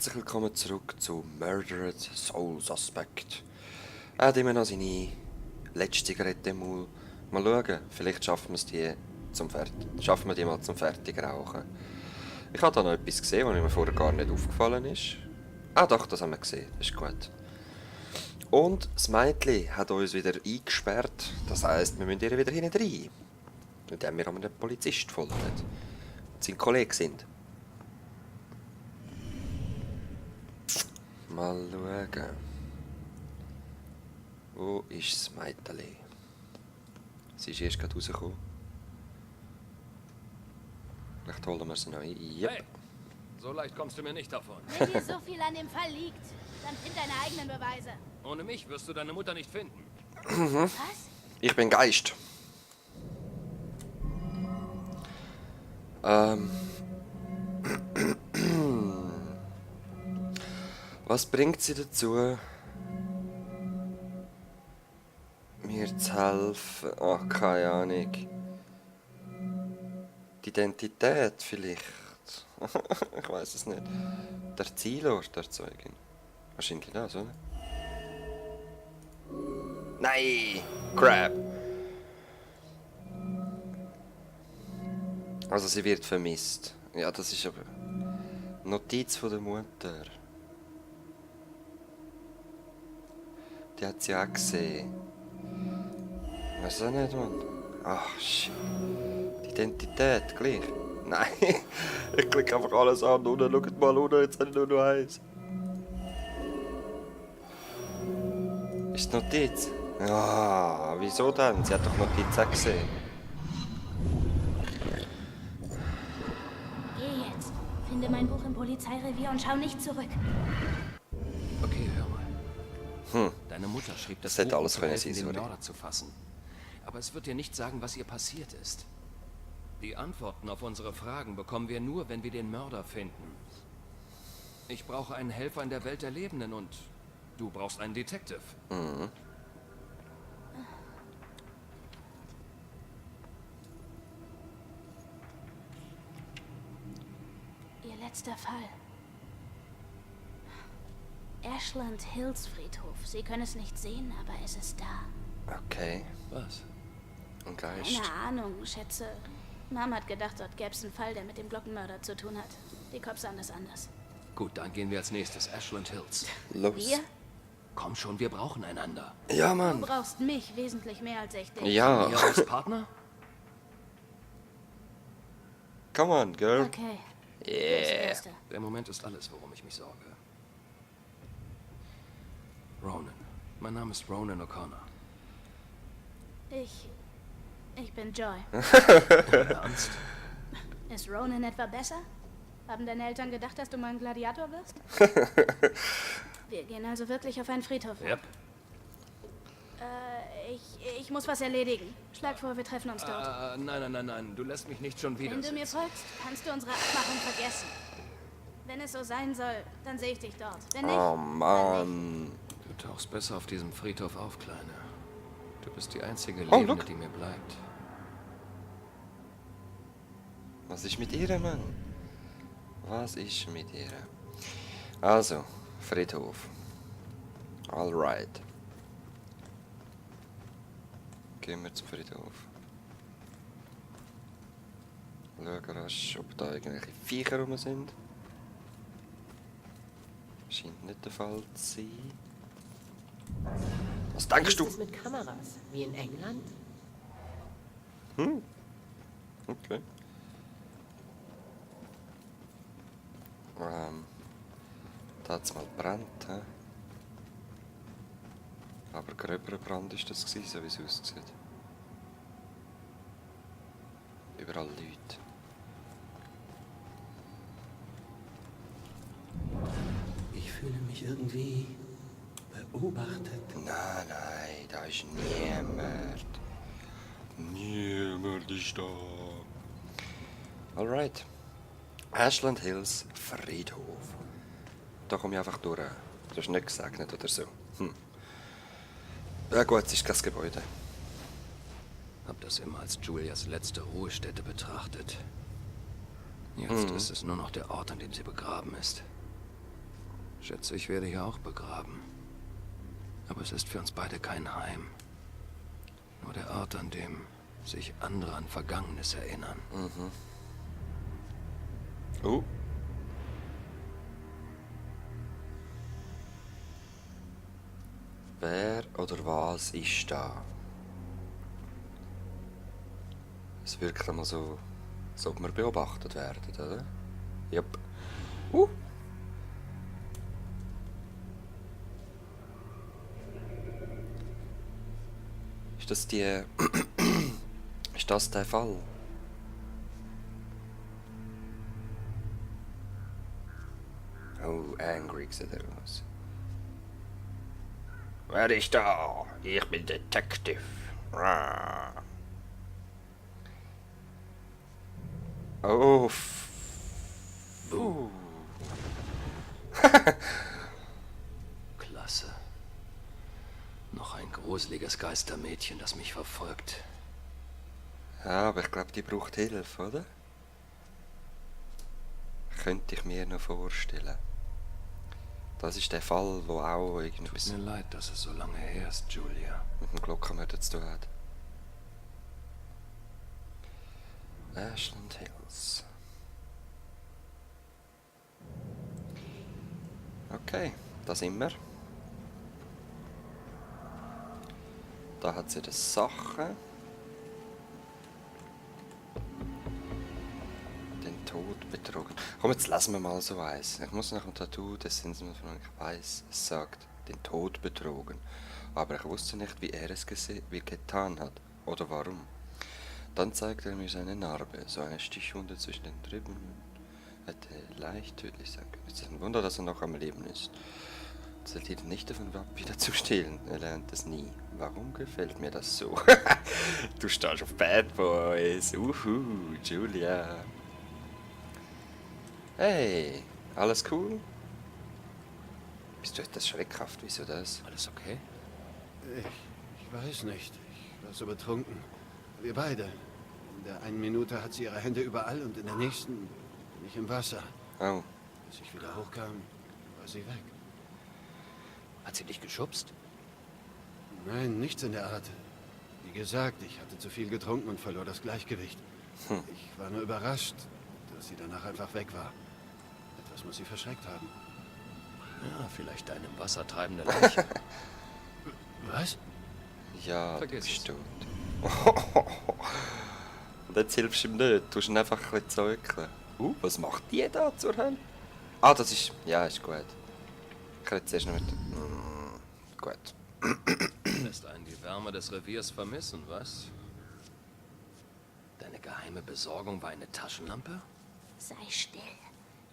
Herzlich willkommen zurück zu Murdered Soul Suspect. Er hat immer noch seine letzte Zigarette im Maul. Mal schauen, vielleicht schaffen wir die mal zum Fertigrauchen. Ich habe da noch etwas gesehen, was mir vorher gar nicht aufgefallen ist. Ah doch, das haben wir gesehen, das ist gut. Und das Mädchen hat uns wieder eingesperrt, das heisst, wir müssen ihr wieder hinein. Indem wir einem Polizist folgen. Und sein Kollege sind. Mal schauen. Wo ist das Mädchen? Sie ist erst gerade rausgekommen. Vielleicht holen wir sie noch ein. Yep. Hey, so leicht kommst du mir nicht davon. Wenn dir so viel an dem Fall liegt, dann find deine eigenen Beweise. Ohne mich wirst du deine Mutter nicht finden. Was? Ich bin Geist. Was bringt sie dazu, mir zu helfen? Ach, keine Ahnung. Die Identität vielleicht. Ich weiß es nicht. Der Zielort der Zeugin. Wahrscheinlich das, oder? Nein! Crap! Also sie wird vermisst. Ja, das ist aber Notiz von der Mutter. Die hat sie auch gesehen. Weiß auch nicht, Mann. Ach, shit. Die Identität, gleich. Nein, ich klicke einfach alles an. Unten, schaut mal unten, jetzt habe ich nur noch eins. Ist die Notiz? Ja, wieso denn? Sie hat doch Notiz auch gesehen. Geh jetzt. Finde mein Buch im Polizeirevier und schau nicht zurück. Okay, hör mal. Deine Mutter schrieb das hätte Buch, alles um zu können helfen, sie, den sorry. Mörder zu fassen. Aber es wird dir nicht sagen, was ihr passiert ist. Die Antworten auf unsere Fragen bekommen wir nur, wenn wir den Mörder finden. Ich brauche einen Helfer in der Welt der Lebenden und du brauchst einen Detective. Ihr letzter Fall. Ashland Hills Friedhof. Sie können es nicht sehen, aber es ist da. Okay, Was? ein Geist. Keine Ahnung, schätze. Mom hat gedacht, dort gäbe es einen Fall, der mit dem Glockenmörder zu tun hat. Die Cops sahen das anders. Gut, dann gehen wir als nächstes. Ashland Hills. Los. Wir? Komm schon, wir brauchen einander. Ja, Du Mann. brauchst mich wesentlich mehr als ich dich. Ja. Ihr als Partner? Come on, girl. Okay. Wer ist der Yeah. Erste? Der Moment ist alles, worum ich mich sorge. Ronan. Mein Name ist Ronan O'Connor. Ich bin Joy. Ernst? Ist Ronan etwa besser? Haben deine Eltern gedacht, dass du mal ein Gladiator wirst? Wir gehen also wirklich auf einen Friedhof. Yep. Ich muss was erledigen. Schlag vor, wir treffen uns dort. Nein. Du lässt mich nicht schon wieder. Wenn du mir folgst, kannst du unsere Abmachung vergessen. Wenn es so sein soll, dann sehe ich dich dort. Wenn nicht, Oh, dann nicht. Mann. Du tauchst besser auf diesem Friedhof auf, Kleine. Du bist die einzige Oh, Lebende, look. die mir bleibt. Was ist mit ihr, Mann? Was ist mit ihr? Also, Friedhof. Alright. Gehen wir zum Friedhof. Schauen rasch, ob da irgendwelche Viecher rum sind. Scheint nicht der Fall zu sein. Was denkst Ist du? es mit Kameras, wie in England? Okay. Da hat es mal gebrannt, hä? Aber gröberer Brand ist das gewesen, so wie es aussieht. Überall Leute. Ich fühle mich irgendwie beobachtet. Nein, da ist niemand. Niemand ist da. Alright. Ashland Hills Friedhof. Da komme ich einfach durch. Du hast nicht gesegnet oder so. Ja gut, es ist kein Gebäude. Hab das immer als Julias letzte Ruhestätte betrachtet. Jetzt ist es nur noch der Ort, an dem sie begraben ist. Schätze, ich werde hier auch begraben. Aber es ist für uns beide kein Heim. Nur der Ort, an dem sich andere an Vergangenes erinnern. Oh. Wer oder was ist da? Es wirkt immer so, als ob wir beobachtet werden, oder? Jupp. Ist das die... ist das der Fall? Oh, angry sieht er aus. Wer ist da? Ich bin Detective. Rah. Oh. Klasse. Noch ein gruseliges Geistermädchen, das mich verfolgt. Ja, aber ich glaube, die braucht Hilfe, oder? Könnte ich mir noch vorstellen. Das ist der Fall, wo auch irgendwas Tut mir leid, dass es so lange her ist, Julia. mit dem Glockenmörder zu tun hat. Ashland Hills. Okay, da sind wir. Da hat sie das Sachen. Den Tod betrogen. Komm, jetzt lesen wir mal so eins. Ich muss nach dem Tattoo, das sind sie von ich weiß, es sagt, den Tod betrogen. Aber ich wusste nicht, wie er es getan hat oder warum. Dann zeigte er mir seine Narbe, so eine Stichwunde zwischen den Rippen. Hätte leicht tödlich sein können. Es ist ein Wunder, dass er noch am Leben ist. Es hielt ihn nicht davon ab, wieder zu stehlen. Er lernt es nie. Warum gefällt mir das so? Du stehst auf Bad Boys. Julia. Hey, alles cool? Bist du etwas schreckhaft? Wieso das? Alles okay? Ich weiß nicht. Ich war so betrunken. Wir beide. In der einen Minute hat sie ihre Hände überall und in der nächsten bin ich im Wasser. Oh, Als ich wieder hochkam, war sie weg. Hat sie dich geschubst? Nein, nichts in der Art. Wie gesagt, ich hatte zu viel getrunken und verlor das Gleichgewicht. Ich war nur überrascht, dass sie danach einfach weg war. Etwas muss sie verschreckt haben. Ja, vielleicht eine im Wasser treibende Leiche. Was? ja, Vergiss du bist es. tot. Und jetzt hilfst du ihm nicht. Du tust ihn einfach ein bisschen zeugeln. Was macht die da zur Hölle? Ah, das ist... Ja, ist gut. Ich rede zuerst noch mit... gut. Lässt einen die Wärme des Reviers vermissen, was? Deine geheime Besorgung war eine Taschenlampe? Sei still.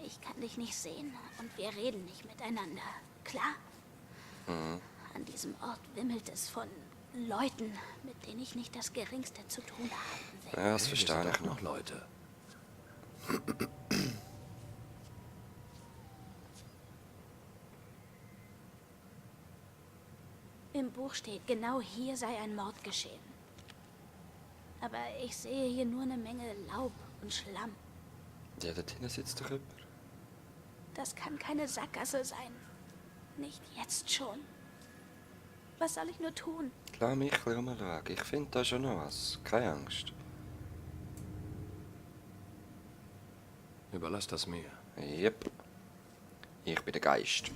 Ich kann dich nicht sehen und wir reden nicht miteinander. Klar? An diesem Ort wimmelt es von Leuten, mit denen ich nicht das Geringste zu tun haben will. Ja, das Hey, wir verstehe sind ich doch noch. noch Leute. Im Buch steht, genau hier sei ein Mord geschehen. Aber ich sehe hier nur eine Menge Laub und Schlamm. Ja, da drinnen sitzt doch jemand. Das kann keine Sackgasse sein. Nicht jetzt schon. Was soll ich nur tun? Lass mich ein bisschen umschauen. Ich finde da schon noch was. Keine Angst. Überlass das mir. Jep. Ich bin der Geist.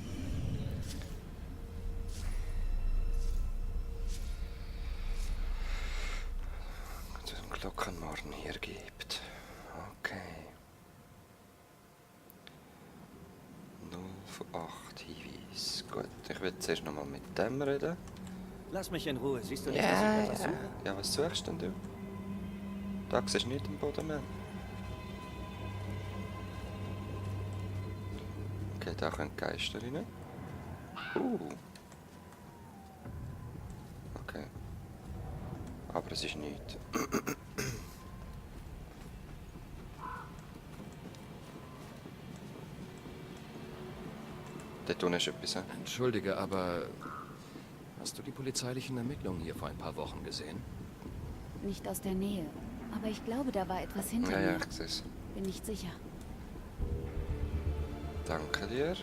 Den Glockenmorden hier gibt. Okay. 0 von 8 Hinweis. Gut, ich will zuerst nochmal mit dem reden. Lass mich in Ruhe. Siehst du nicht, dass ich etwas suche? Ja, was suchst denn du? Da siehst du nicht im Boden mehr. Okay, da können Geister rein. Okay. Aber es ist nichts. Dort unten ist etwas. He? Entschuldige, aber hast du die polizeilichen Ermittlungen hier vor ein paar Wochen gesehen? Nicht aus der Nähe. Aber ich glaube, da war etwas hinter Ja, mir. ich sehe es. Bin nicht sicher. Danke dir.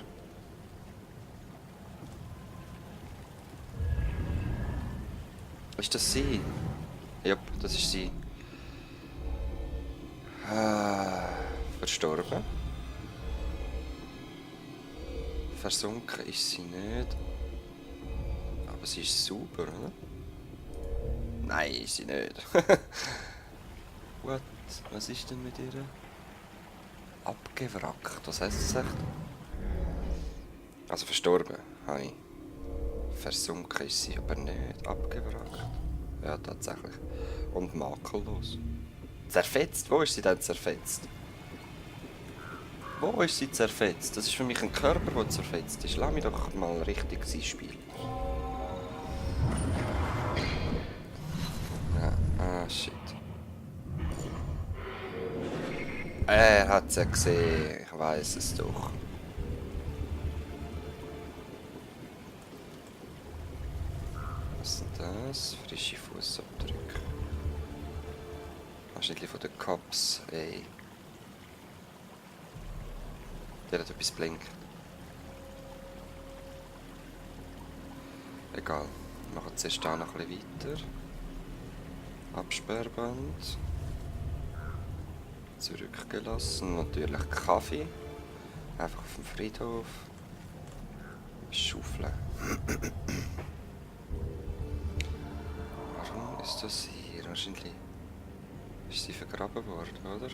Ist das sie? Ja, das ist sie. Verstorben. Versunken ist sie nicht. Aber sie ist sauber, oder? Nein, ist sie nicht. What? Was ist denn mit ihr? Abgewrackt, was heisst das echt? Also verstorben, habe ich. Versunken ist sie aber nicht. Abgewrackt. Ja, tatsächlich. Und makellos. Zerfetzt? Wo ist sie denn zerfetzt? Wo ist sie zerfetzt? Das ist für mich ein Körper, der zerfetzt ist. Lass mich doch mal richtig sein spielen. Ja, shit. Er hat sie gesehen. Ich weiß es doch. Was ist denn das? Frische Fußabdrücke. Wahrscheinlich von den Cops. Ey. Der hat etwas blinkt. Egal. Wir machen zuerst hier noch ein bisschen weiter. Absperrband. Zurückgelassen. Natürlich Kaffee. Einfach auf dem Friedhof. Schaufeln. Warum ist das hier? Wahrscheinlich ist sie vergraben worden, oder?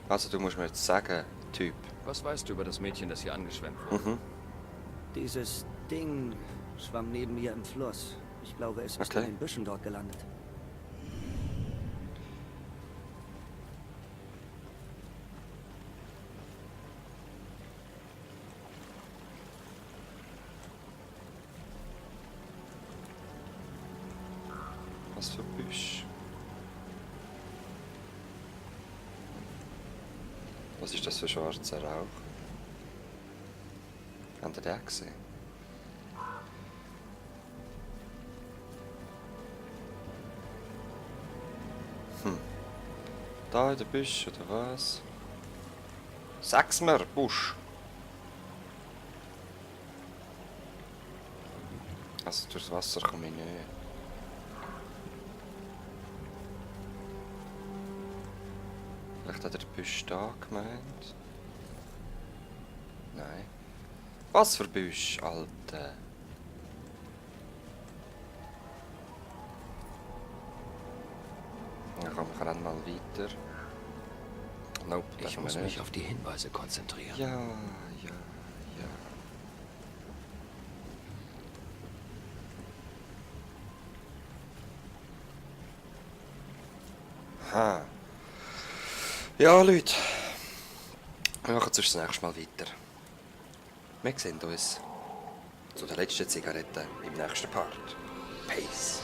Also du musst mir jetzt sagen, Typ. Was weißt du über das Mädchen, das hier angeschwemmt wurde? Dieses Ding schwamm neben mir im Fluss. Ich glaube, es ist Okay. in den Büschen dort gelandet. Was für Büsch? Was ist das für schwarzer Rauch? Habt ihr den gesehen? Da in der Büsch oder was? Sag's mir, Busch! Also durchs Wasser komme ich nicht. Vielleicht hat er den Büsch da gemeint. Nein. Was für Büsch, Alter? Dann kommen wir dann mal weiter. Nope, das Ich können muss wir mich nicht. auf die Hinweise konzentrieren. Ja. Ha. Ja, Leute. Wir machen sonst das nächste Mal weiter. Wir sehen uns zu der letzten Zigarette im nächsten Part. Peace.